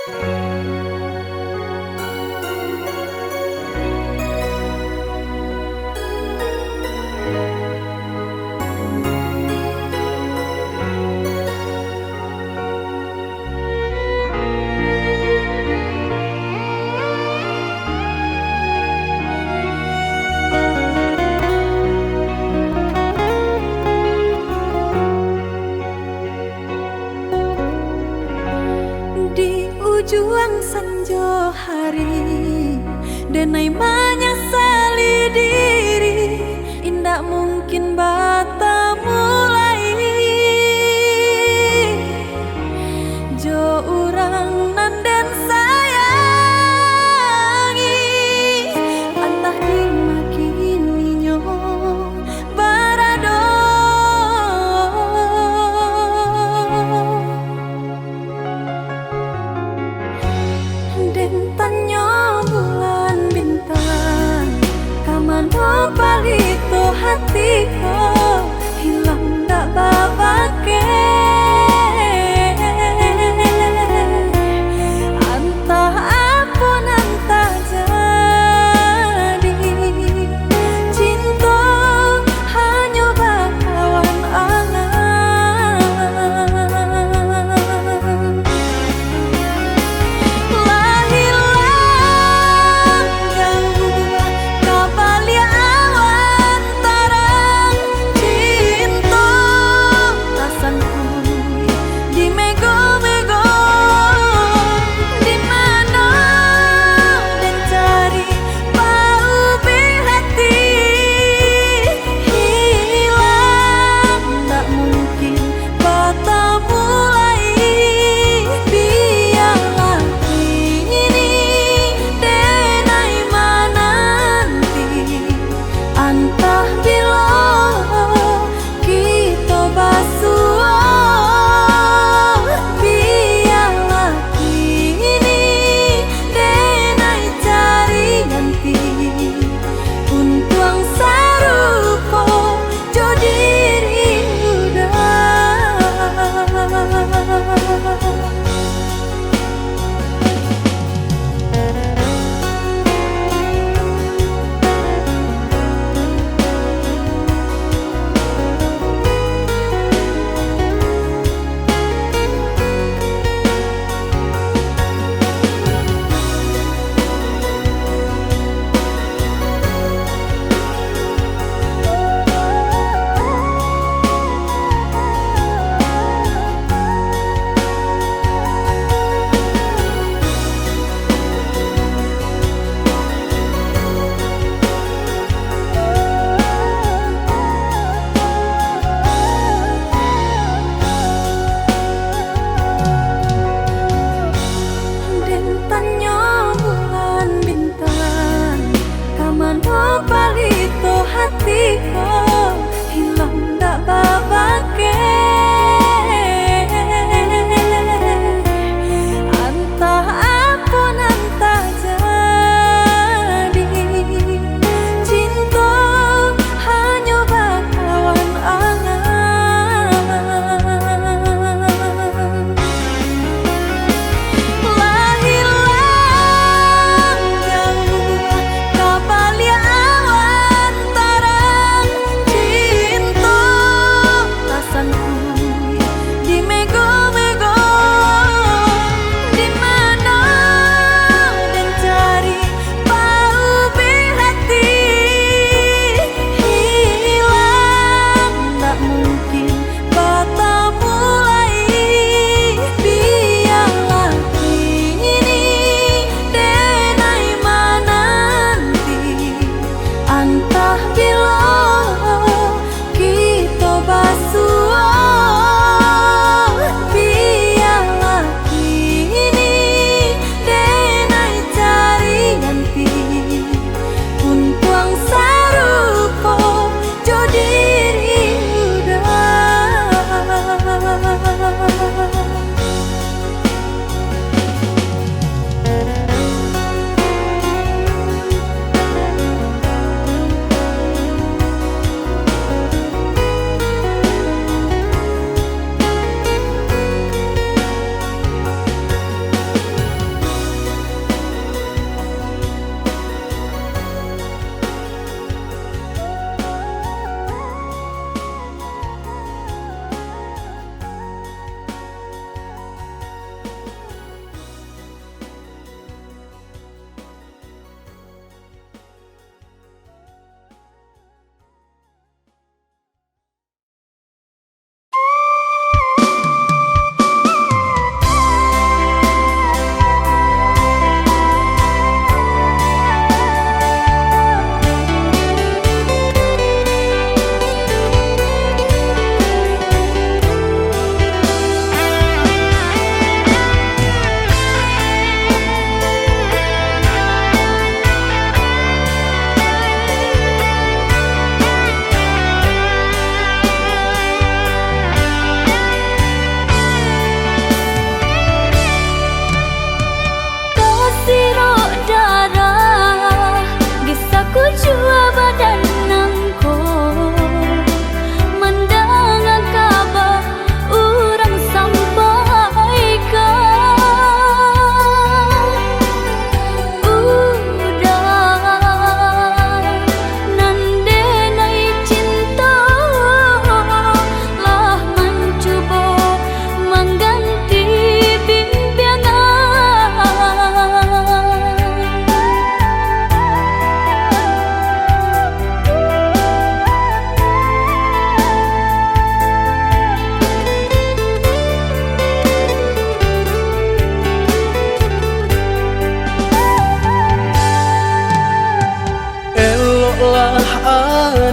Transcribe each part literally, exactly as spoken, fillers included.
Di ujuang sanjo hari, denai manyasali diri, indak mungkin batamu lai jo urang nan den sayangi, antah di ma kini nyo barado. Den tanyo bulan bintang, ka mano palito hati ko, hilang dak babakeh. Antah apo nan tajadi, cinto hanyo bakawan angan. Lah ilang jauah ka baliak awan tarang, cinto rasa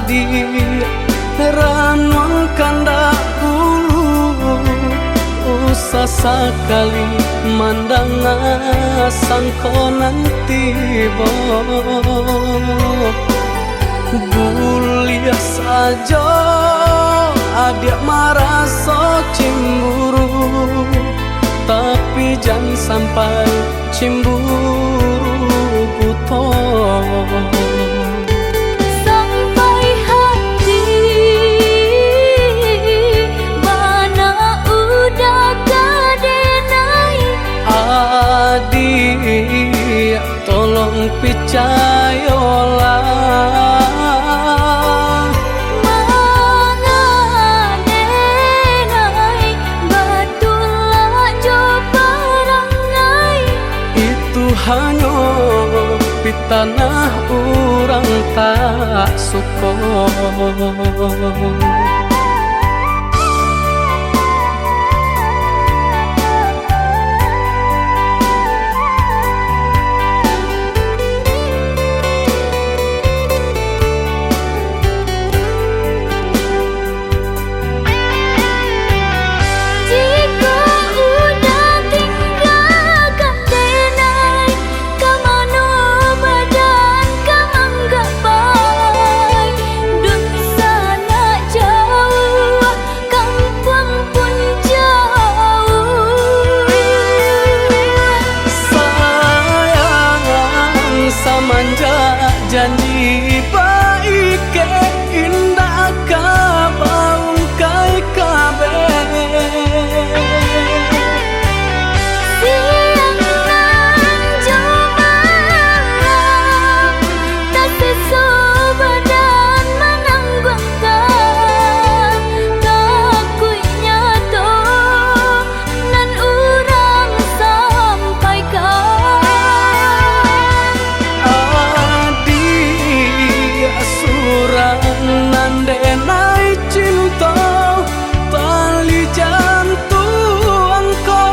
Di ranuang kandak bulu, usah sakali mandanga sangko nan tibo. Buliah sajo adiak maraso cimburu, tapi jan sampai cimburu buto. Sampai hati bana udah ka denai. Adiak, tolong picayolah. Manga denai batulak jo parangai. Itu hanyo pitanah urang tak suko. Jikok udah tinggakan denai, ka mano badan ka manggapai? Dunsanak jauah, kampuang pun jauah. Sayang, samanjak janji baikek, indak ka baungkai kabeh. Siang nan jo malam, taseso badan manangguangkan, takuiknyo tu nan urang sampaikan. Adiak surang nan denai cinto, tali jantuang ko.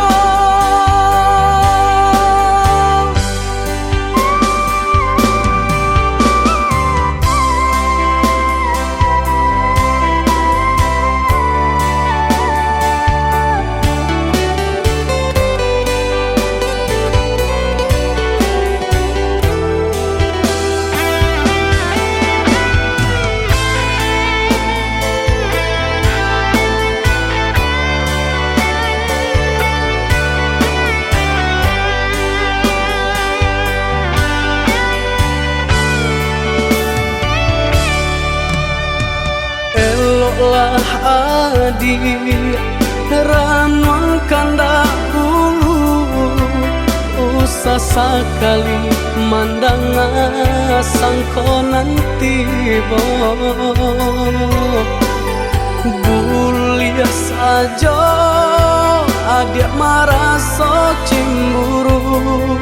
Eloklah adiak, ranuang kandak bulu, usah sakali mandanga sangko nan tibo. Buliah sajo adiak maraso cimburu,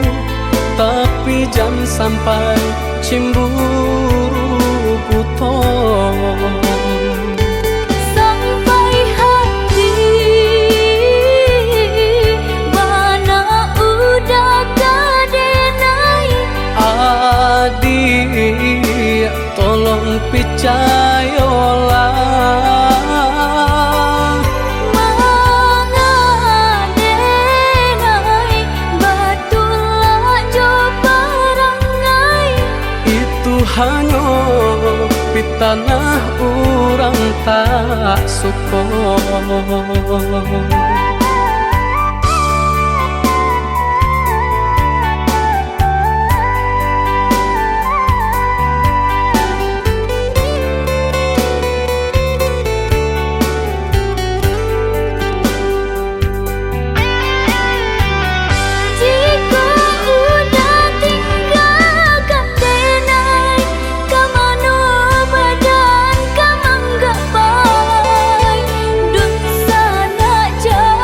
tapi jan sampai cimburu buto. Sampai hati bana udah ka denai. Adiak, tolong picayolah. Manga denai batulak jo parangai. Itu hanyo pitanah urang tak suko. Jikok udah tinggakan denai, ka mano badan ka manggapai? Dunsanak jauah.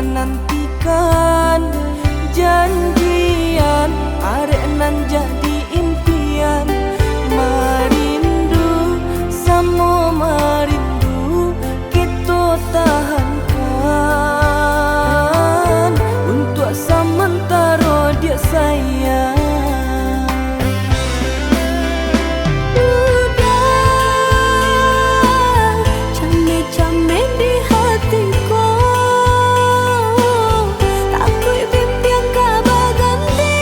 Nantikan janjian, arek nan jadi impian. Marindu, samo marindu, kito tahankan. Untuak samantaro, diak sayang. Udah, cameh-cameh di hati ko, takuik bimpiang ka baganti.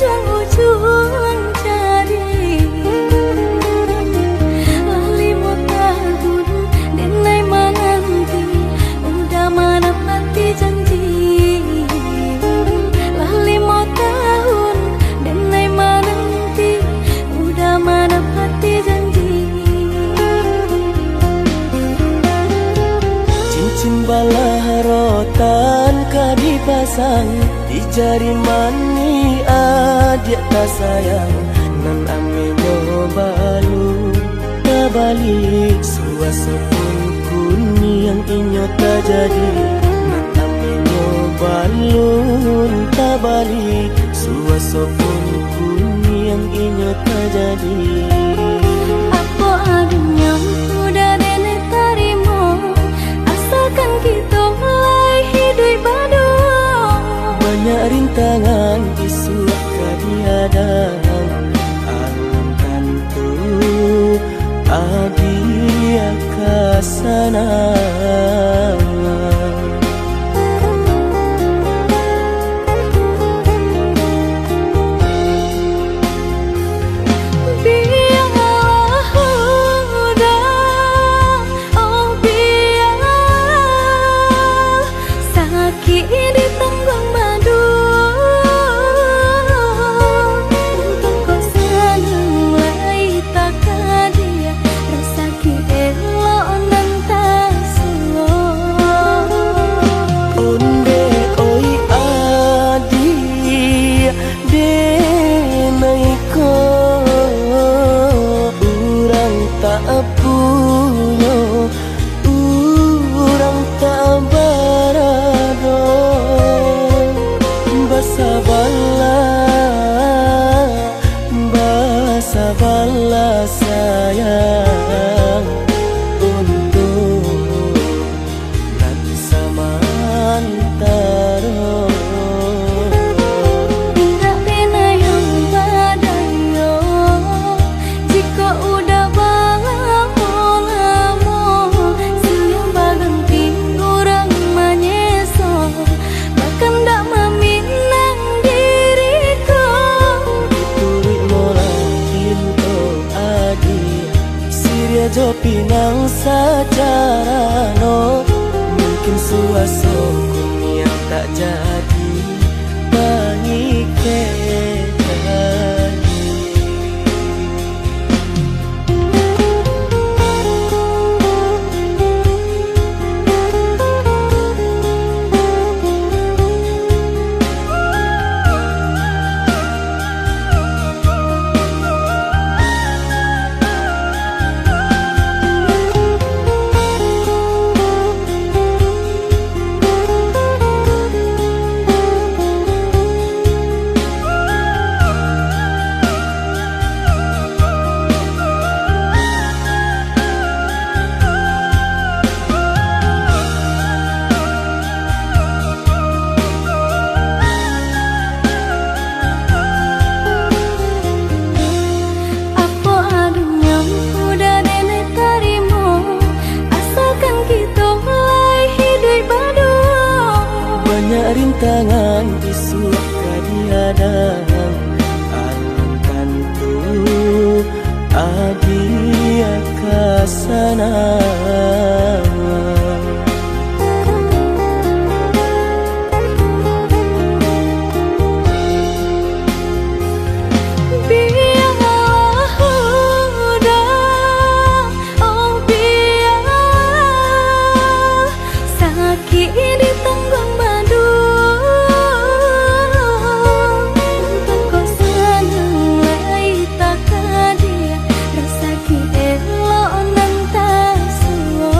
Ujuang-ujuang jadi, lah limo tahun denai mananti, udah manapati janji. Lah limo tahun denai mananti, udah manapati janji. Cincin balah rotan ka dipasang di jari manih adiak tasayang, nan ameh nyo balun tabali. Suaso pun kuniang inyo tajadi, nan ameh nyo balun tabali. Suaso pun kuniang inyo tajadi. Apo adonyo udah denai tarimo, asalkan kito lai hiduik baduo. Banyak rintangan isuak ka dihadang, alun tantu adiak ka sanang. Bialah udah, oh bialah, sakik ditangguang baduo. Untuang ko sanang lai takadiak, rasaki elok nan tasuo. Ondeh oi adiak, denai ko urang tak punyo, urang tak barado, basabalah, basabalah sayang untuak nan samantaro. Indak pernah yang badayo, jikok udah balamo-lamo, siang baganti urang manyeso, bakandak maminang diri ko. Dituruik molah pinto adiak, siriah jo pinang sajarano, mungkin suaso kuniang tak jadi mangikek. Apo adonyo udah denai tarimo, asalkan kito lai hiduik baduo. Banyak rintangan isuak ka dihadang, alun tantu adiak ka sanang. Bialah udah, oh bialah, sakik ditangguang baduo. Untuang ko sanang lai takadiak, rasaki elok nan tasuo.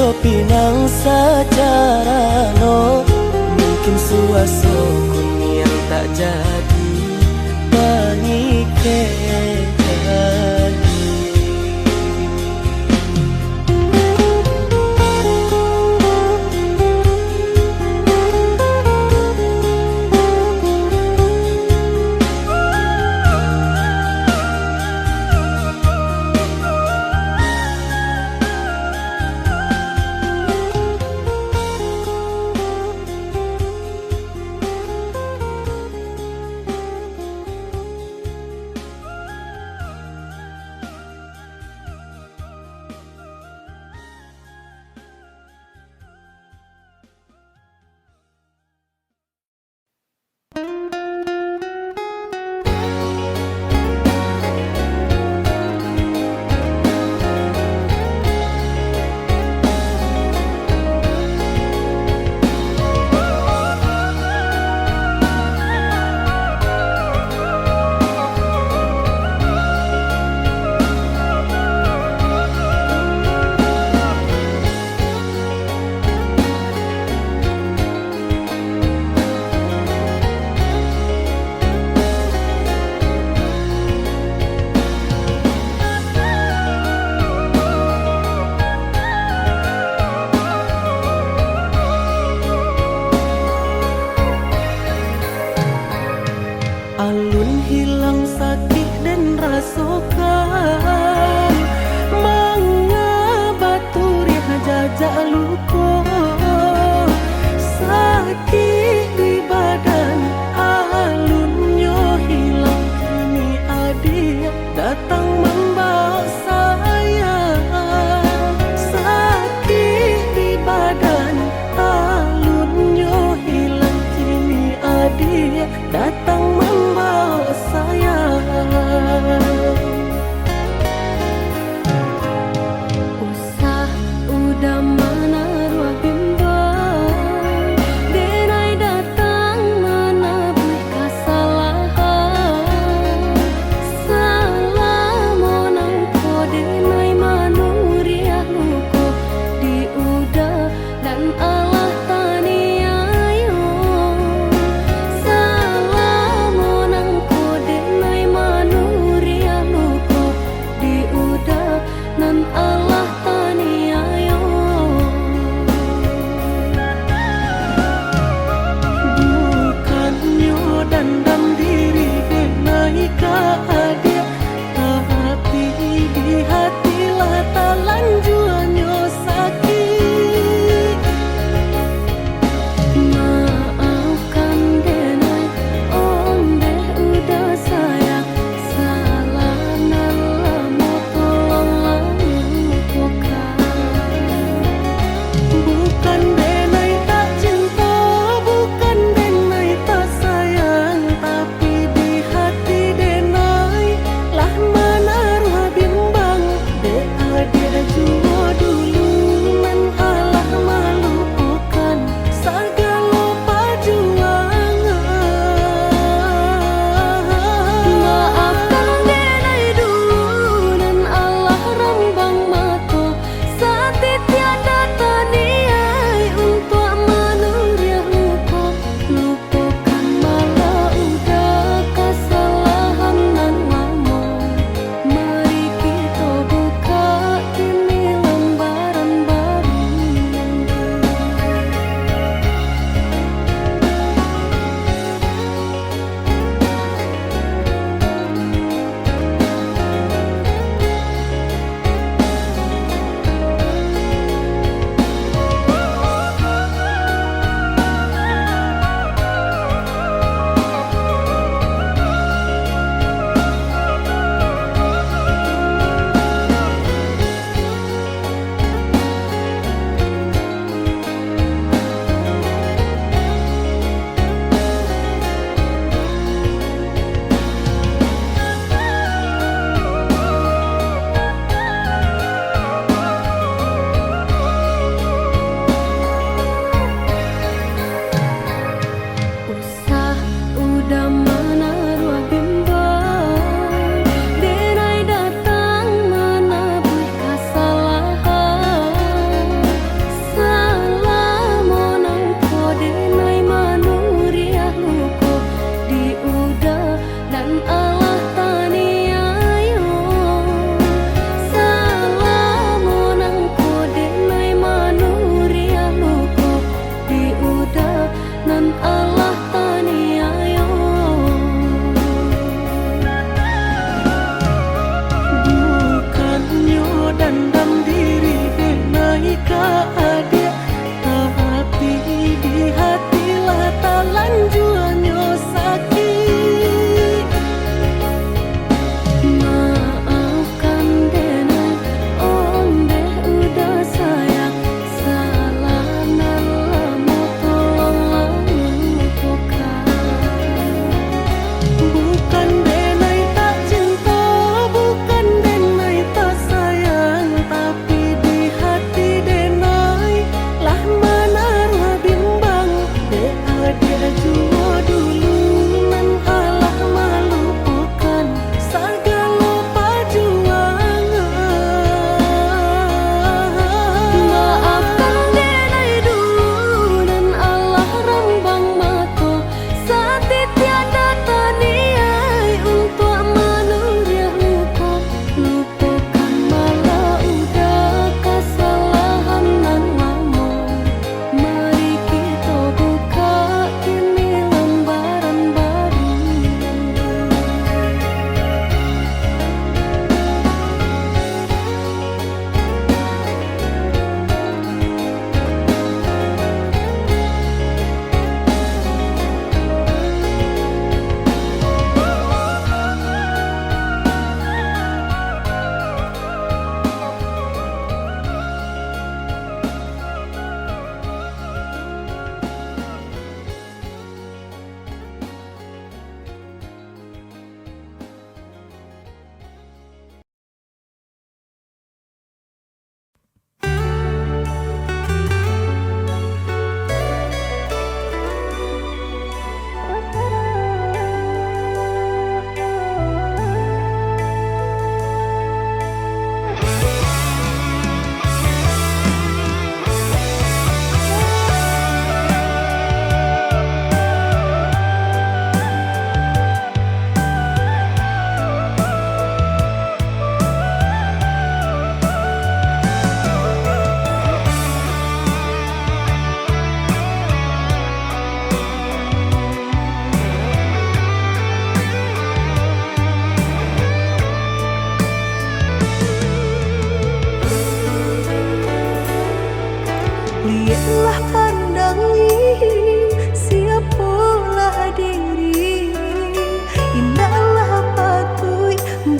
Pinang sajarano, mungkin suaso kuniang tak jadi pangikekan.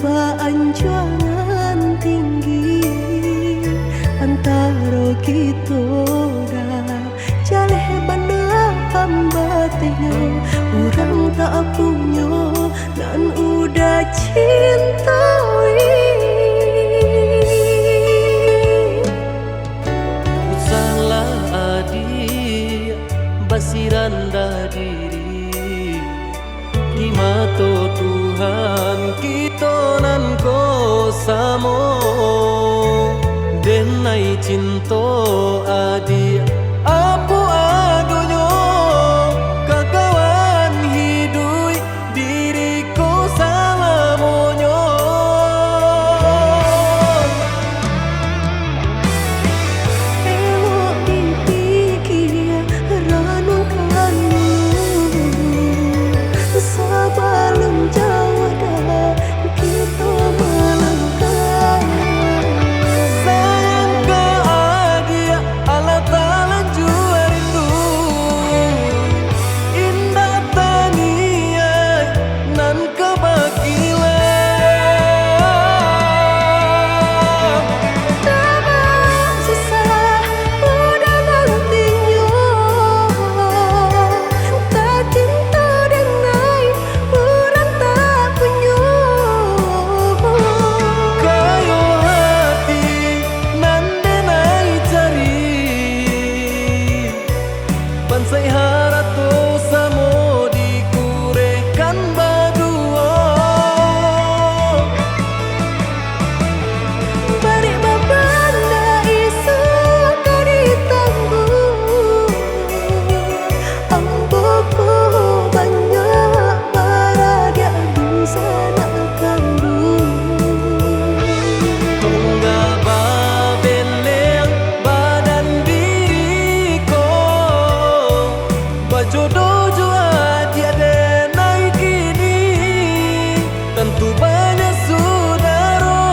Baanjuangan tinggi antaro kito, dah jaleh bana pambatinyo, urang tak punyo nan udah cintoi. Usahlah adiak basirandah diri di mato Tuhan kito nan ko samo. Denai cinto adiak, apo adonyo, kakawan hiduik diri ko salamonyo. Elok dipikia, ranuangkan dulu, sabalun jauah dah kito malangkah. Sayang ka adiak, alah talanjua rindu, indak taniaik nan ka bakilah. Tabang susah udah nantinyo, tacinto denai urang tak punyo. Kayo hati nan denai cari, bansaik harato samo dikurehkan baduo. Barek babanda isuak ka ditangguang, ambo ko banyak baradiak dunsanak kanduang. Tungga babeleng badan diri ko, bajodoh jo adiak denai kini, tantu banyak sudaro.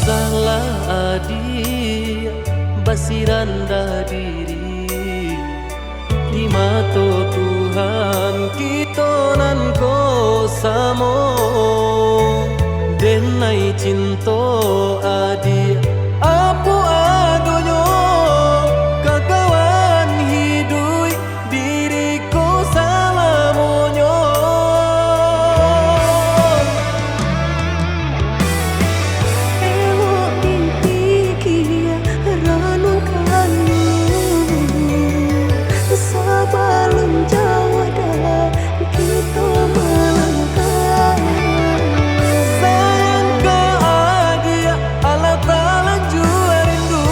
Usahlah adiak basirandah diri di mato Tuhan kito nan ko samo. Denai cinto adiak, apo adonyo, kakawan hiduik diri ko salamonyo. Elok dipikia, ranuangkan dulu, sabalun jauah dah kito malangkah. Sayang ka adiak, alah talanjua rindu,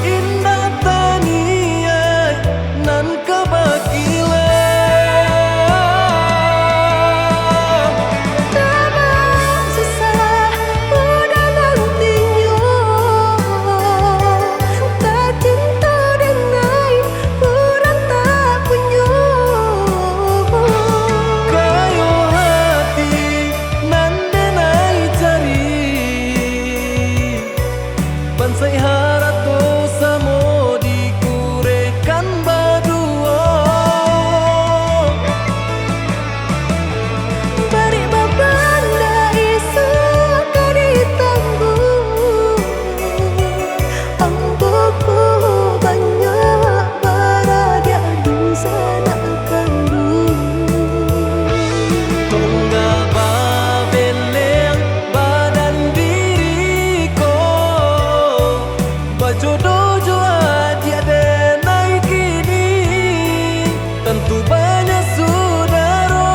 indak taniaik nan ka bakilah. Tabang susah udah nantinyo, tacinto denai urang tak punyo. Kayo hati nan denai cari, bansaik harato samo dikurehkan baduo. Barek babanda isuak ka ditangguang, ambo ko banyak baradiak dunsanak kanduang. Tungga babeleng badan diri ko, bajodoh jo adiak denai kini, tantu banyak sudaro.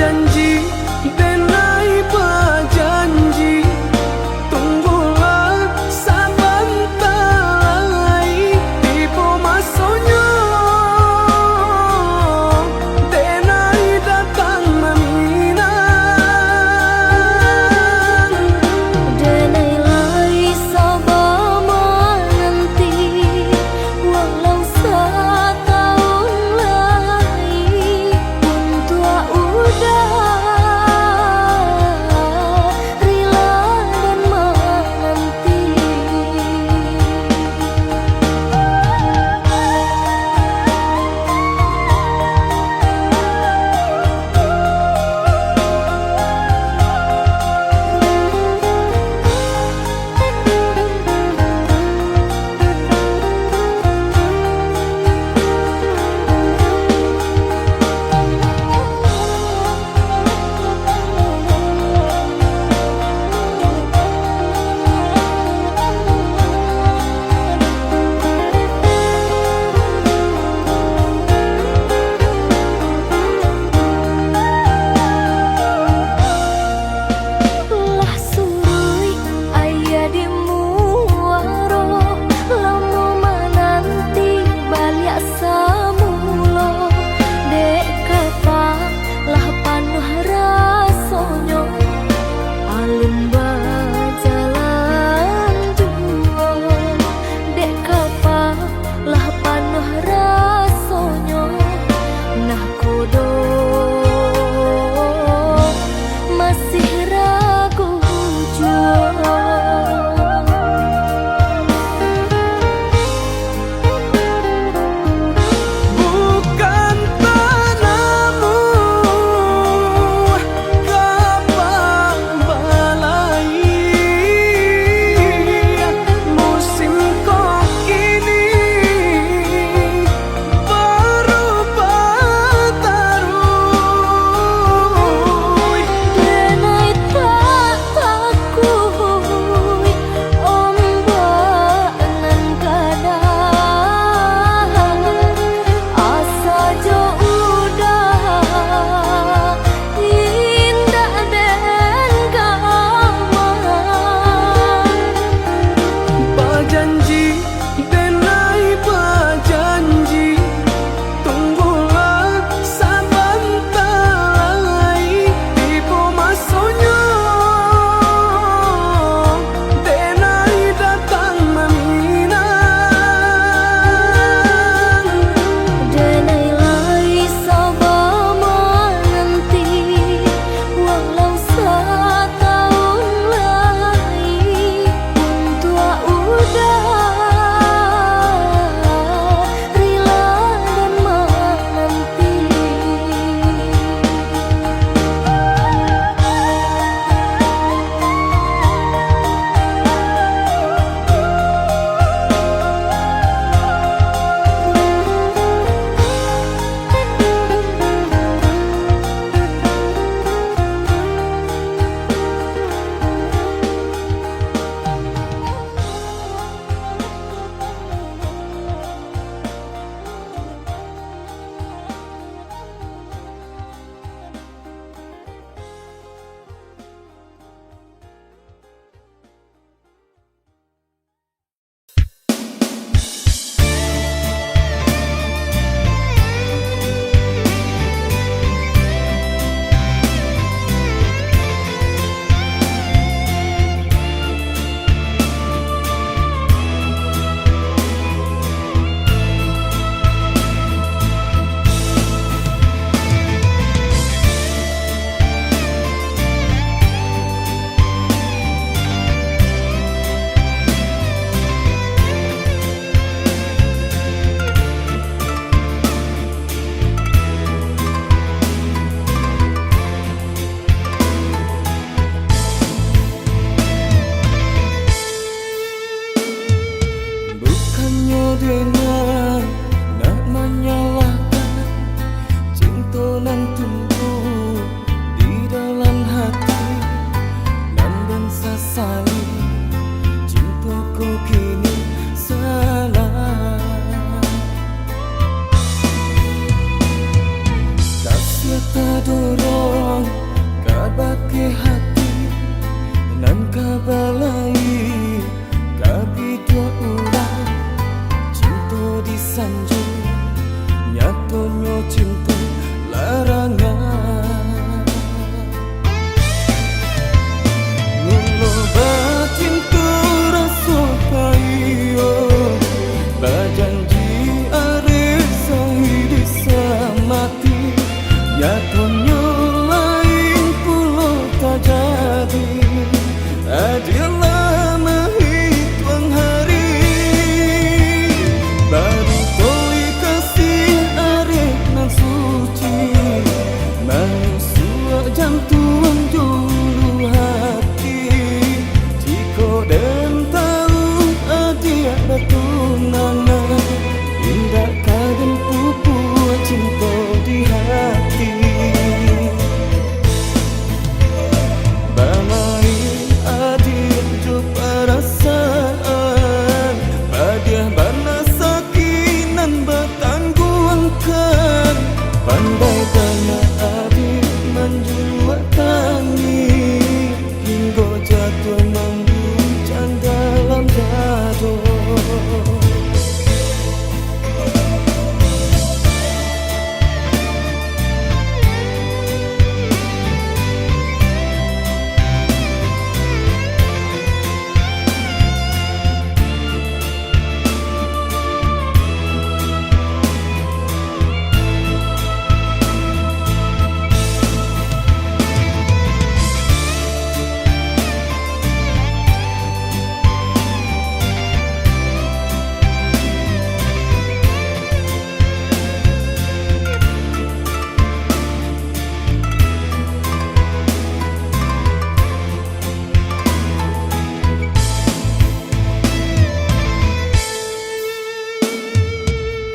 Janji, denai bajanji, tunggulah sabanta lai, tibo masonyo, denai datang maminang. Denai lai saba mananti, walau satahun lai, untuak uda Tangih hinggo jatuah mangguncang dalam dado.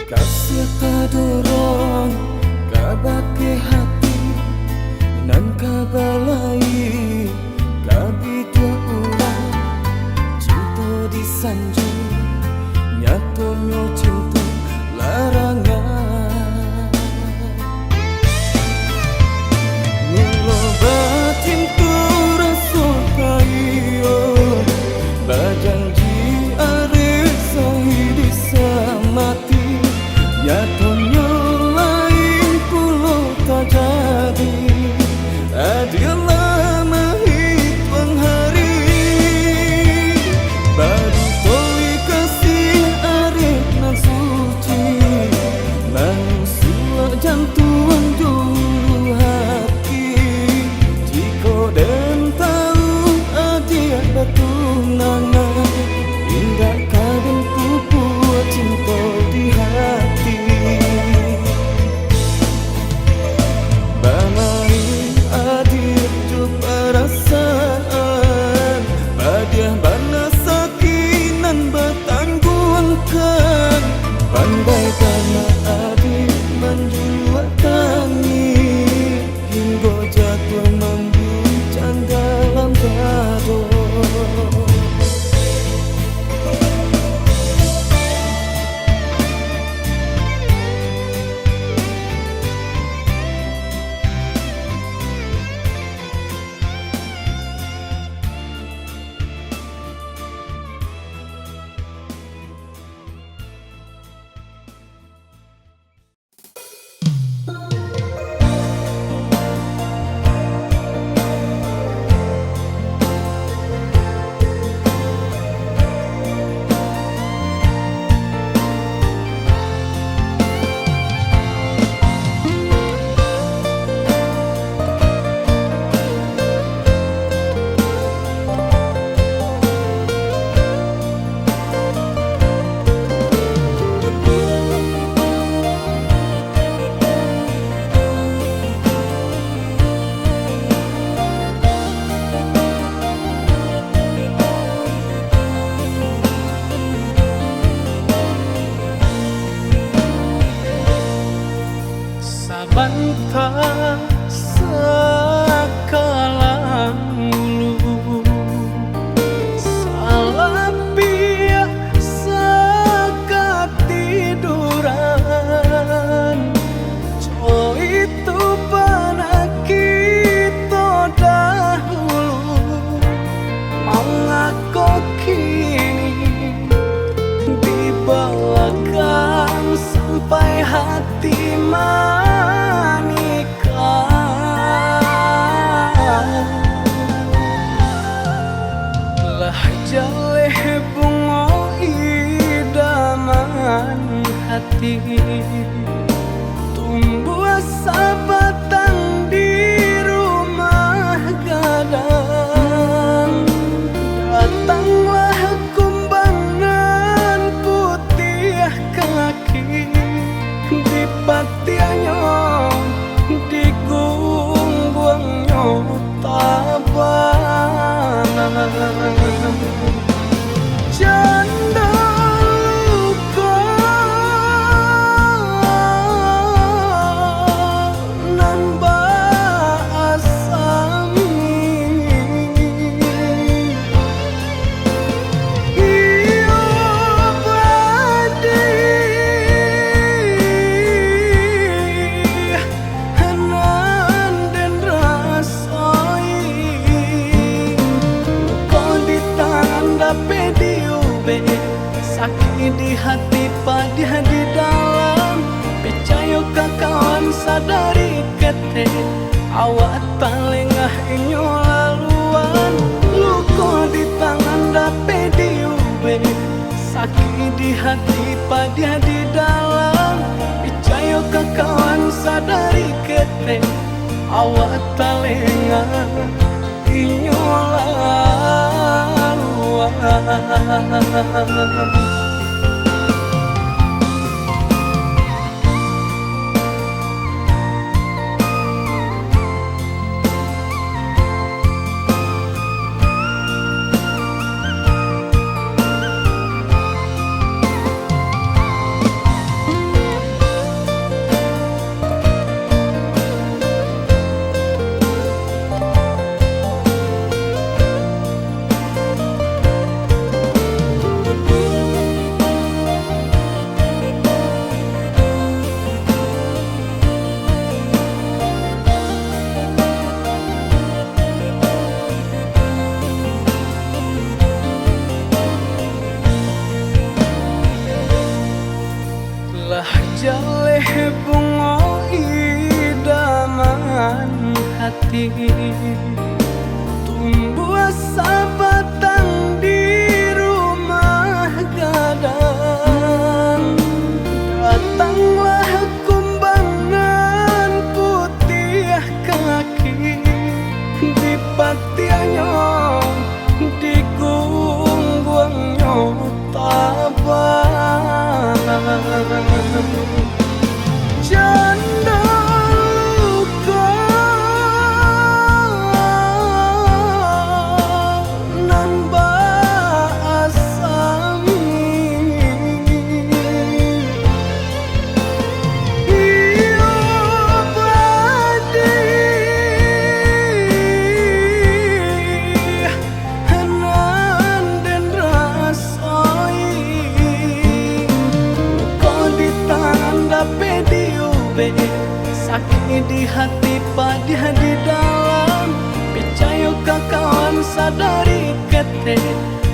Kasiah tadorong kabake hati nan ka balayi ka biduak urang. Cinto disanjung, nyatonyo cinto larangan. Mulo bacinto raso kayo, bajanji areh saiduik samati. Nyatonyo lain pulo tajadi, adiaklah mahituang hari. Baru toli kasih areh nan suci, manusuak jantuang jo ulu hati. Jikok den tahu adiak batunangan, indak ka den pupuak cinto di hati. Bamain adiak jo parasaan, padiah bana sakik nan batangguangkan. Pandai bana adiak manjuluak tangih, hinggo jatuah mangguncang dalam dado. Sabanta sakalang ulu, salapiah sakatiduran. Co itu panakito dahulu, mangako kini di balakang sampai hati manikah? Lah jaleh bungo idaman hati, tumbuah sabatang di rumah gadang. Datanglah kumbang nan putiah kaki, dipatiahnyo, digungguangnyo tabana. Jando luko nan baasam, iyo, padih nan den raso. Hati padiah di dalam, picayo ka kawan sadari ketek. Awak talengah inyo laluan, luko di tangan dapek diubek. Sakik di hati padiah di dalam, picayo ka kawan sadari ketek. Awak talengah inyo laluan. Lah jaleh bungo idaman hati, tumbuah sabatang di rumah gadang. Datanglah kumbang nan putiah kaki, dipatiahnyo digungguangnyo tabang. Jando luko nan baasami, iyo padiah nan den rasoi. Luko di tangan dapek diubek, sakik di hati padiah di dalam. Picayo ka kawan sadari ketek,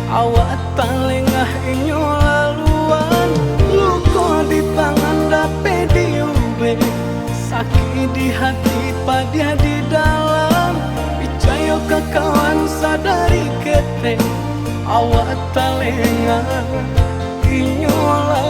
awak talengah inyo laluan. Luko di tangan dapek diubek, sakik di hati padiah di dalam. Picayo ka kawan sadari ketek, awak talengah inyo laluan.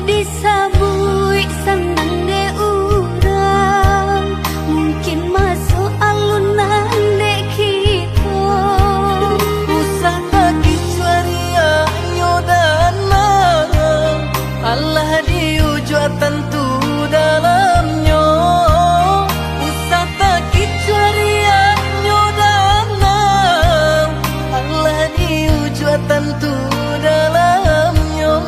Disabuik sanang dek urang, mungkin masuak alunan dek kito. Usah takicuah riaknyo dana, alah diujuak tantu dalamnyo. Usah takicuah riaknyo dana, alah diujuak tantu dalamnyo.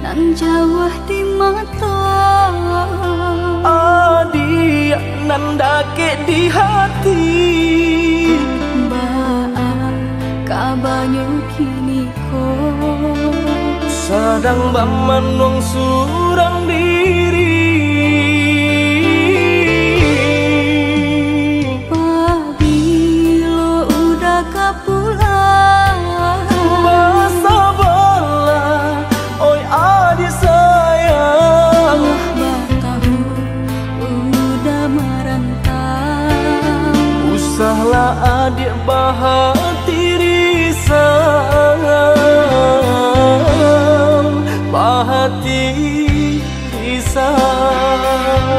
Nan jauah di mato, adiak nan dakek di hati. Baa kabanyo kini ko? Sadang bamanuang surang diri. Pabilo Uda ka pulang? Basabalah, oi adiak sayang. Lah batahun Uda marantau. Usahlah adiak bahati risau, bahati risau.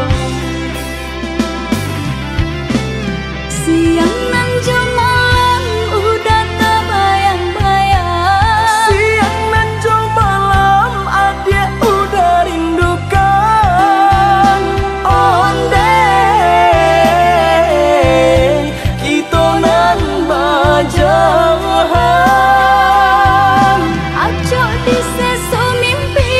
Siang nan jo malam Uda tabayang-bayang. Siang nan jo malam adiak Uda rindukan. Ondeh kito nan bajauhan. Acok di seso mimpi,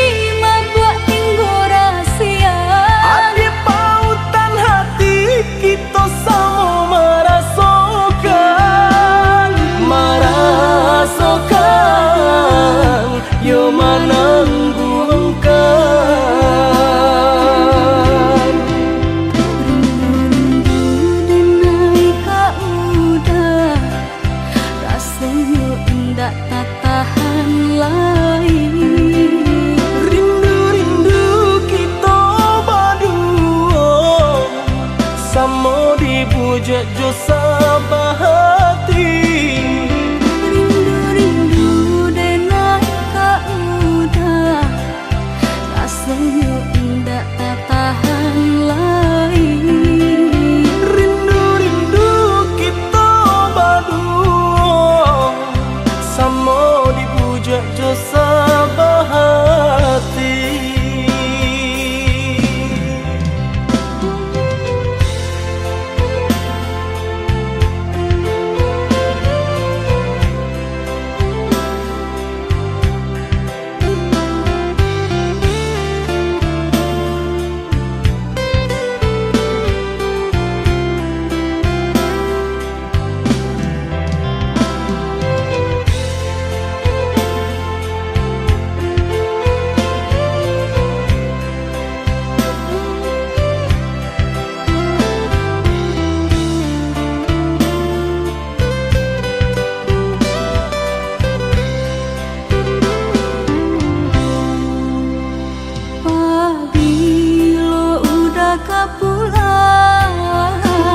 mabuak tinggo rasia. Adiak pautan hati, kito samo marasokan, marasokan, yo manangguangkan. Rindu-rindu denai ka Uda, rasonyo indak tatahan lai. Rindu-rindu kito baduo, samo dibujuak jo sabahati. Rindu-rindu denai ka Uda, rasonyo indak tatahan lai. Rindu-rindu kito baduo, samo dibujuak jo sabahati. Pabilo Uda ka pulang?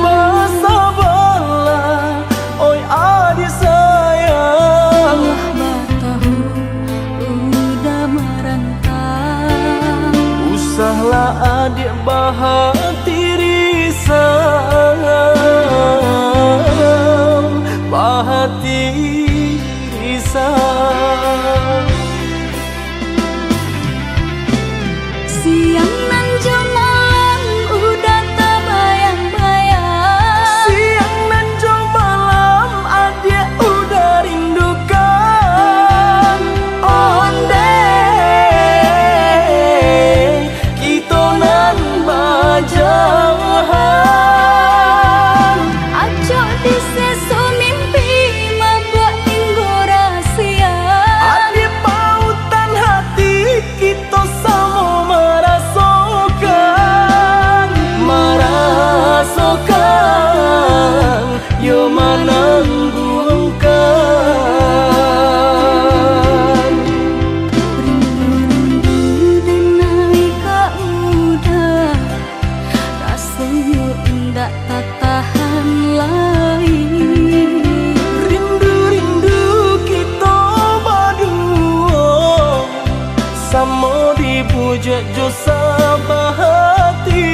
Basabalah, oi adiak sayang. Lah batahun Uda marantau. Usahlah adiak bahati risau, bahati risau. Siang nan jo malam Uda tabayang-bayang. Siang nan jo malam adiak Uda rindukan. Ondeh kito nan bajauhan. Acok di seso mimpi, mabuak tinggo rasia. Adiak pautan hati, kito samo marasokan, marasokan, yo manangguangkan. Rindu-rindu denai ka Uda, rasonyo indak tatahan lai. Rindu-rindu kito baduo, samo dibujuak jo sabahati.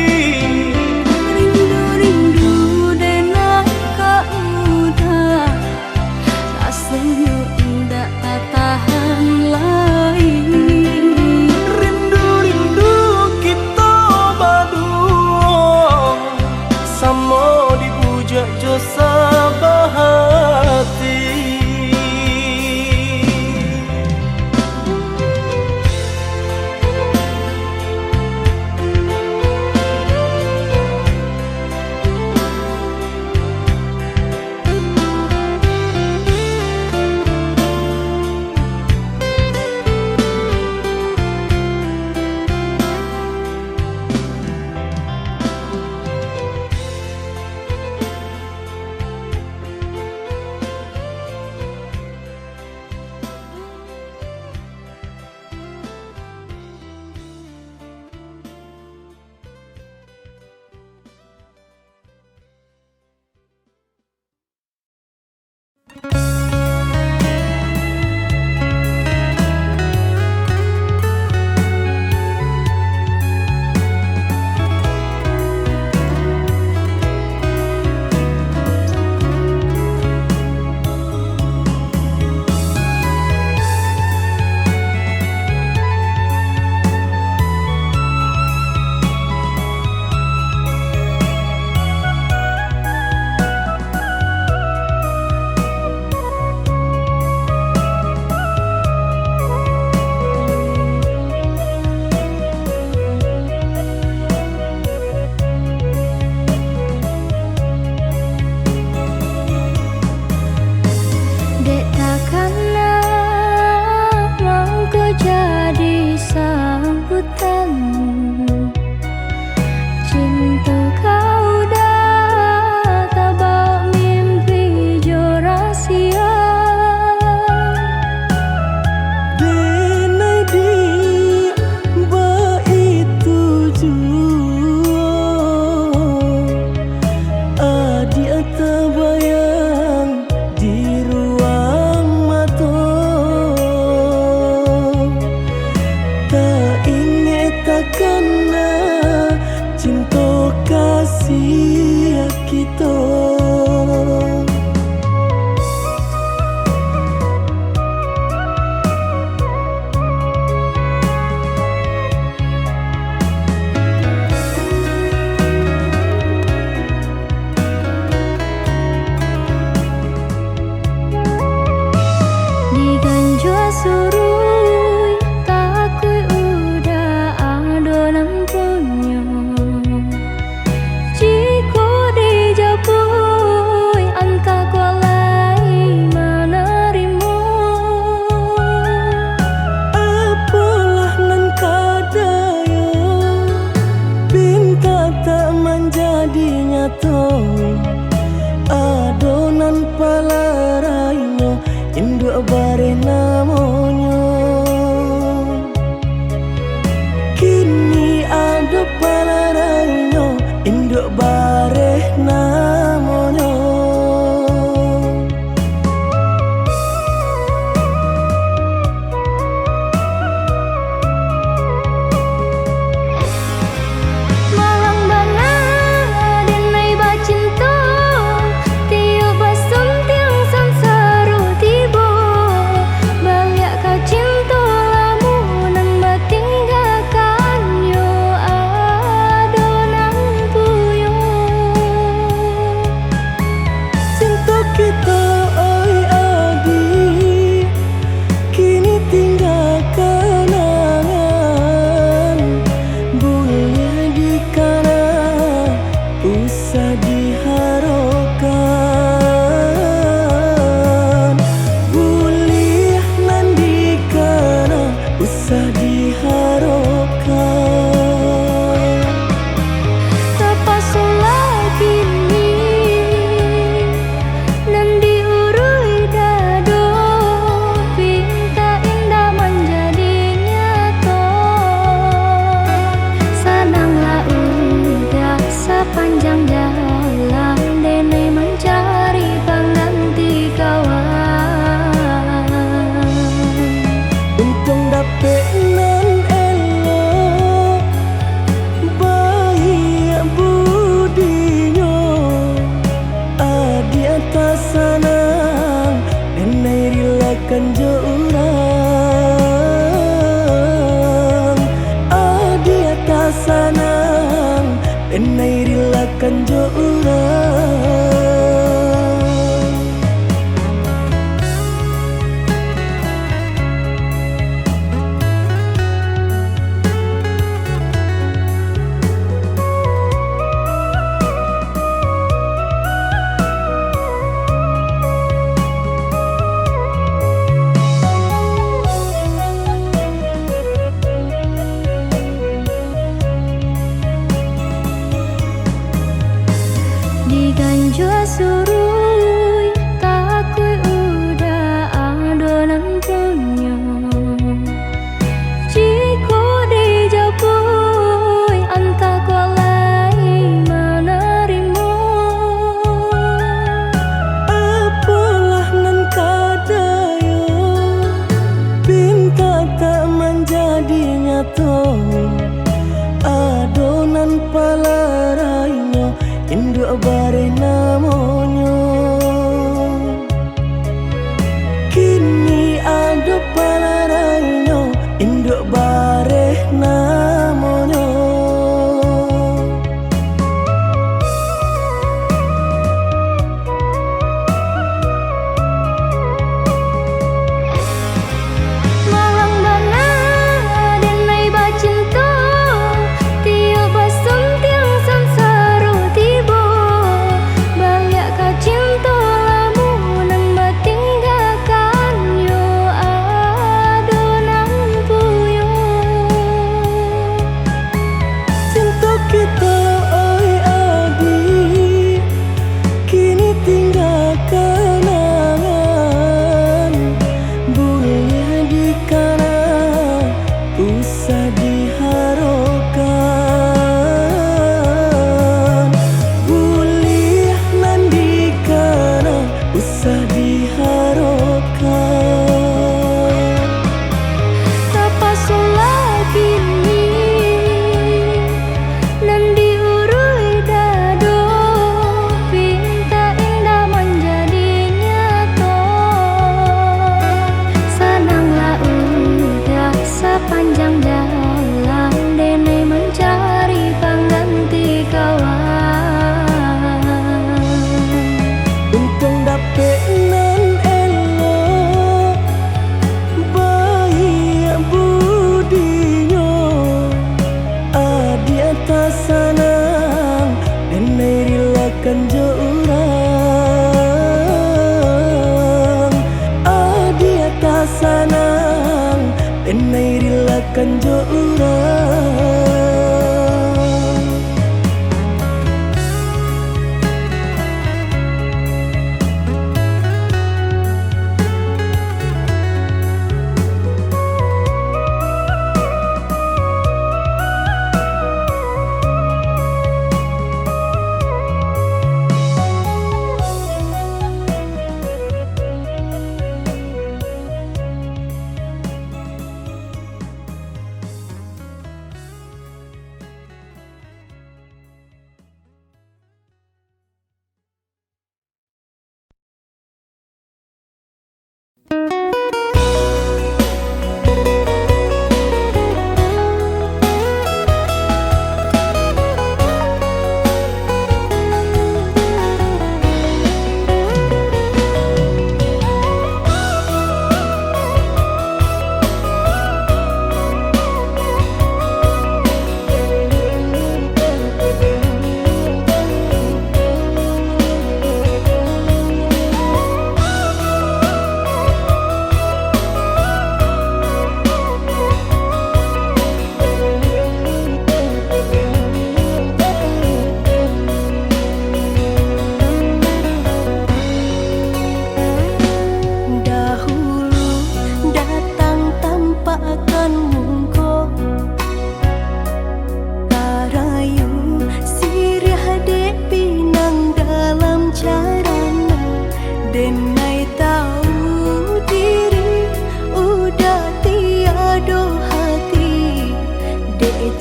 Rindu-rindu denai ka Uda, rasonyo indak tatahan lai. Rindu-rindu kito baduo, samo dibujuak jo sabahati. Bareh namonyo. Malang bana denai bacinto, tiok basuntiang sansaro tibo, baliak ka cinto lamo nan batinggakan yo ado nan punyo. Cinto kito, oi adi, kini tingga kanangan, buliah dikana, usah diharokan, buliah nan dikana, usah diharokan. Tapasolah kini, nan diuruih dado, pinta indak manjadi nyato. Sananglah urang sapanjang jalan, denai mancari pangganti kawan. Untuang dapek nan elok, baiak budinyo, adiak tasanang, denai rilakan jo urang, adiak tasanang, denai rilakan jo urang. Diganjua suruik, takuik udah ado nan punyo. Jikok dijapuik, antah kok lai manarimo. Apolah nan ka dayo, pinta tak manjadi nyato. Ado nan palarainyo, induak bareh namonyo. Kini ado palarainyo, induak bareh namonyo. Malang bana denai bacinto, tiok basuntiang sansaro tibo, baliak ka cinto lamo nan batinggakan yo ado nan punyo. Cinto kito, oi adi, kini tingga kanangan, buliah dikana, usah diharokan, buliah nan dikana, usah diharokan. Tapasolah kini, nan diuruih dado, pinta indak manjadi nyato. Sananglah udah sapanjang jalan, denai mancari pangganti kawan. Untuang dapek nan elok, baiak budinyo, adiak tasanang, denai rilakan jo urang. Adiak tasanang, denai rilakan jo urang.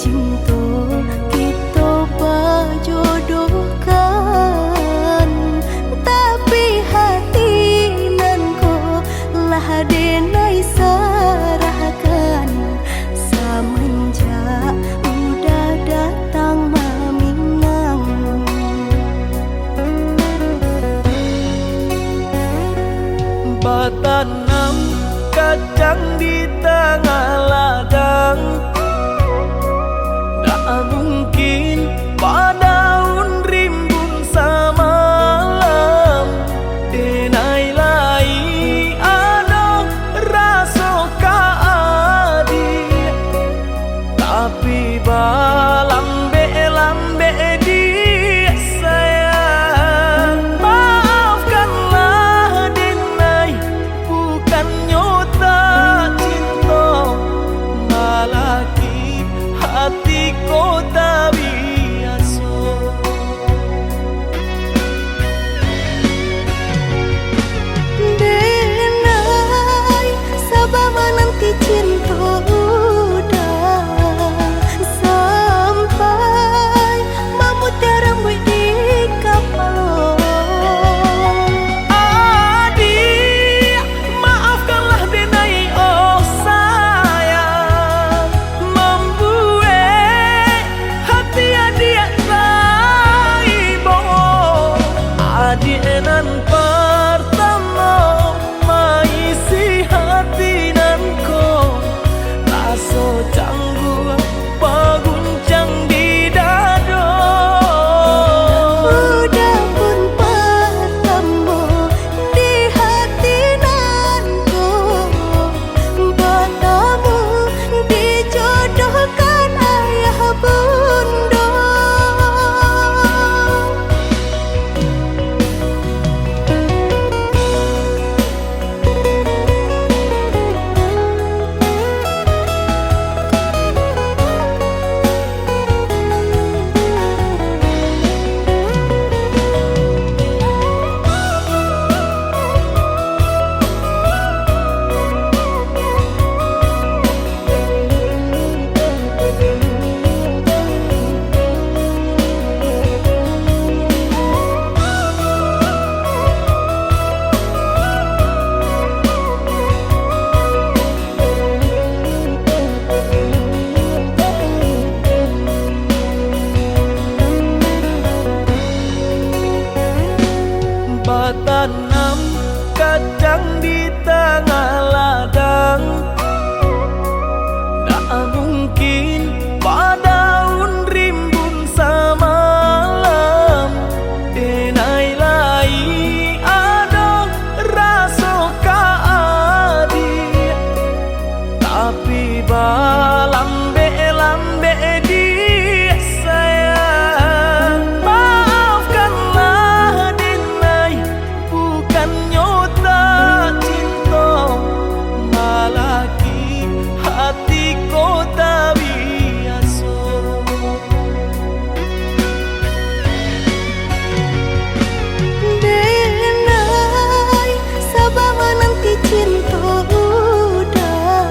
Cinto kito pajodohkan, tapi hati nan ko lah denai sarahkan, samanjak udah datang maminang. Batanam kacang di tangah ladang, ndak mungkin badaun rimbun samalam. Denai lai ado raso ka adiak, tapi balambek-lambek diak sayang. Maafkanlah denai, bukannyo tak cinto, malah ki hati ko tak biaso. Denai, saba mananti cinto udah sampai mamutiah rambuik di kapalo. Adiak, maafkanlah denai, oh sayang, mambuek hati adiak taibo. Adiak nan partamo maisi hati nan ko, raso cangguak baguncang di dado. Udah pun partamo di hati nan ko, batamu dijodohkan ayah bundo. Batanam kacang di tangah ladang, ndak mungkin badaun rimbun samalam. Denai lai ado raso ka adiak, tapi balambek-lambek diak sayang. Maafkanlah denai, bukannyo tak cinto, malah ki hati ko tak biaso. Denai, saba mananti cinto udah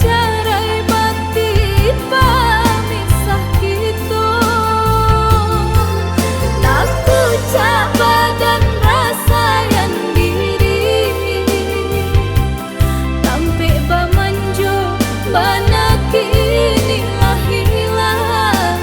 Carai batin pamisah kito, takucak badan rasayan diri, tampek bamanjo bana kini lah hilang.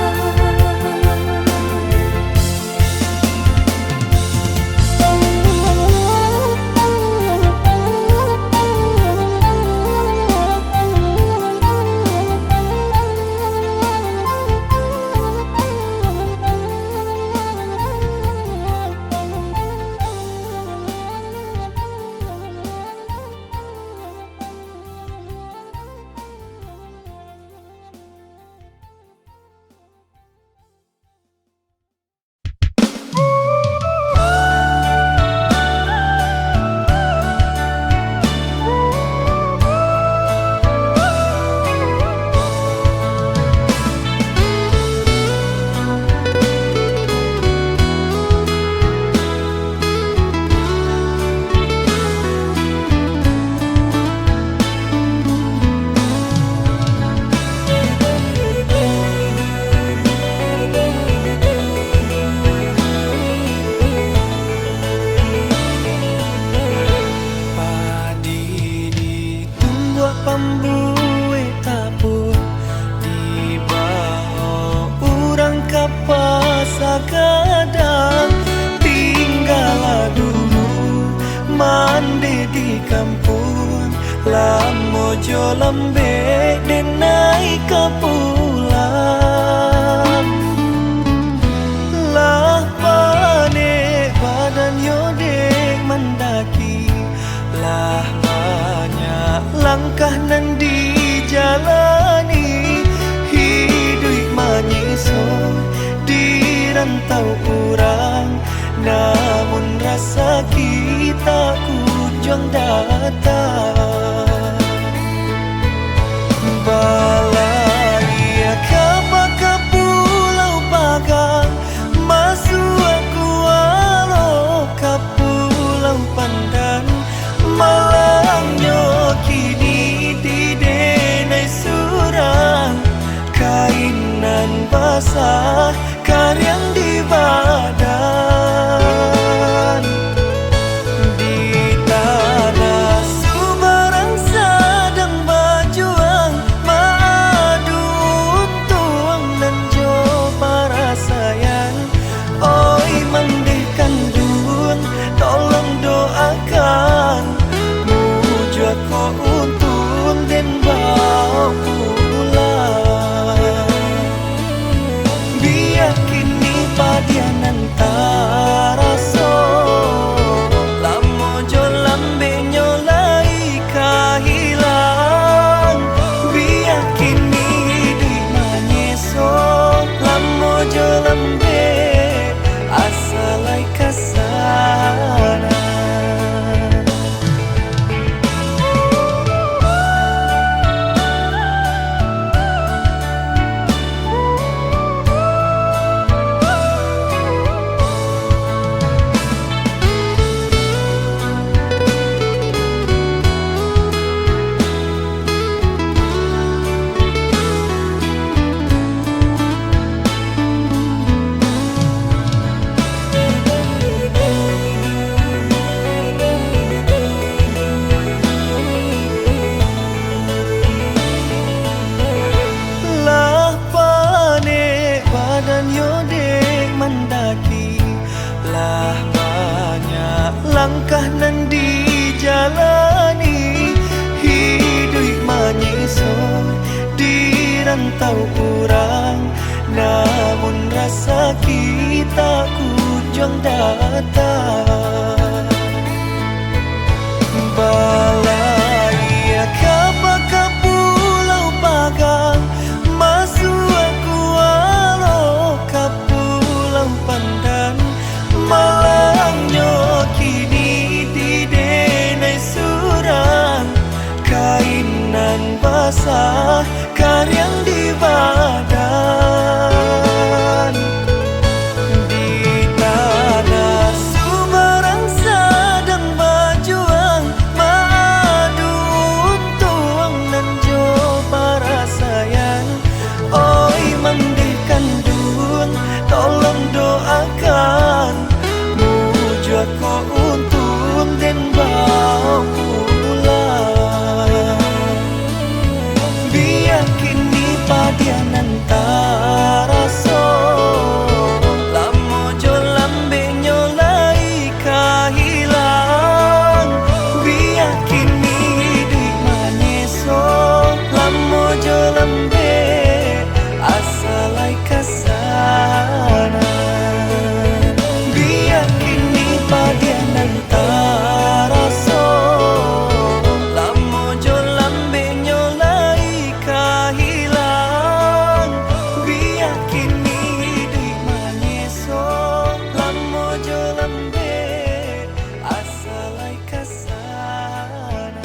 Padi ditumbuak pambuek tapun, dibao urang ka pasa gadang. Tinggalah dulu mandeh di kampuang, lamo jo lambek denai ka pulang. Lah panek badan yo dek mandaki, lah banyak langkah nan dijalani. Hiduik manyeso di rantau urang, namun rasa kita kunjuang datang. Balaiak ka Pulau Pagang, masuak kualo ka Pulau Pandan. Malangnyo kini di denai surang, kain nan basah kariang di badan. Di tanah subarang sadang bajuang, maadu untuang nan jo parasaian. Oi mandeh kanduang, tolong doakan, mujua ko untuang den bao pulang. Bia kini padianan taraso, lamo jo lambeknyo lai ka hilang. Bia kini iduik manyeso, lamo jo lambek asa lai ka sana. Lah panek badan yo dek mandaki, lah banyak langkah nan dijalani. Hiduik manyeso di rantau urang, namun rasa kita kunjuang datang. Balaiak ka Pulau Pagang, masuak kualo ka Pulau Pandan. Malangnyo kini di denai surang, kain nan basah kariang di badan. Di tanah subarang sadang bajuang, maadu untuang nan jo Padian nan taraso, lamo jo lambeknyo lai ka hilang. Bia kini iduik manyeso, lamo jo lambek asa lai ka sana. Bia kini padian nan taraso, lamo jo lambeknyo lai ka hilang. Bia kini iduik manyeso, lamo jo lambek asa lai ka sana.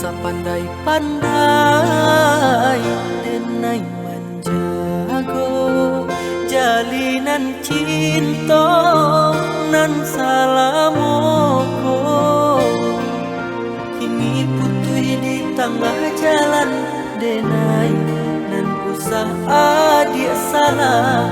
Sapandai-pandai denai manjago jalinan cinto nan salamo ko. Kini putuih di tangah jalan, denai nan usah adiak salah.